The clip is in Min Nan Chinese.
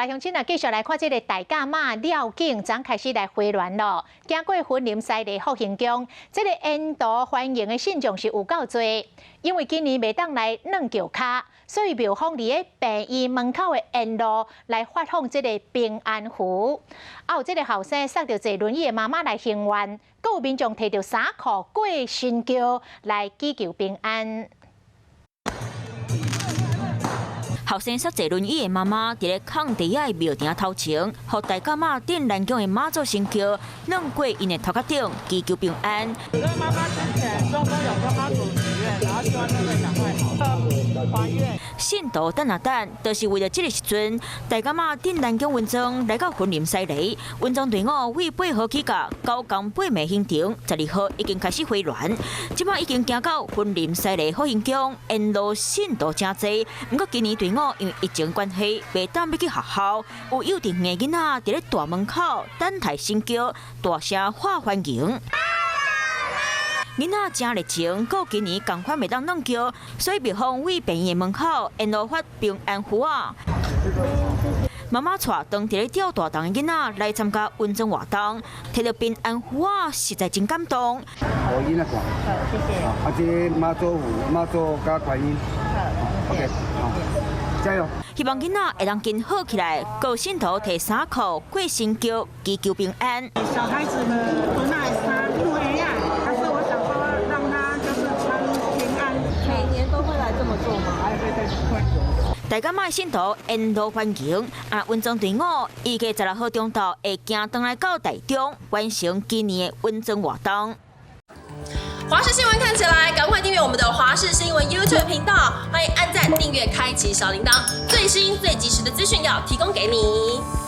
來鄉親啊，繼續來看這个大甲媽廟景，昨開始來回鑾咯。經過雲林西麗福興宮，這个沿途歡迎的信眾是有夠濟，因為今年袂當來軟轎跤，所以廟方佇咧病院門口的沿路來發放這个平安符。啊，有這个後生捒著坐輪椅的媽媽來還願，閣有民眾提著衫褲過神轎來祈求平安。後生捒坐輪椅的媽媽，佇咧空地仔的廟埕頭前，予大甲媽鎮瀾宮的媽祖神轎攏過𪜶的頭殼頂，祈求平安。因為媽媽之前中風有跟媽祖許願，然後希望她會趕快好，還願。信徒等啊等，就是為著這个時陣，大甲媽鎮瀾宮雲裝來到雲林西螺，雲裝隊伍為8號起到9工8暝行程，12號已經開始回鑾，這擺已經行到雲林西螺福興宮，沿路信徒誠濟。毋過今年隊伍因為疫情關係，袂當欲去學校，有幼稚園囡仔佇咧大門口等待神轎，大聲喊歡迎。囡仔誠熱情，閣今年仝款袂當軟轎，所以廟方為病院的門口沿路發平安符仔。媽媽帶當佇咧吊大筒的囡仔來參加雲裝活動，提著平安符仔，實在真感動。予囡仔看，好，謝謝。啊，這个媽祖符、媽祖佮觀音，好，OK，好，加油！希望囡仔會當緊好起來，閣信徒提衫褲過神轎，祈求平安。小孩子們不耐衫褲一樣，但是我想說讓他就是穿平安。每年都會來這麼做嗎？對對會。大甲媽信徒沿路歡迎，啊，雲裝隊伍預計16號中晝會行轉來到台中，完成今年的雲裝活動。華視新聞看起來，趕快訂閱我們的華視新聞 YouTube 頻道，歡迎按讚、訂閱、開啟小鈴鐺，最新最及時的資訊要提供給你。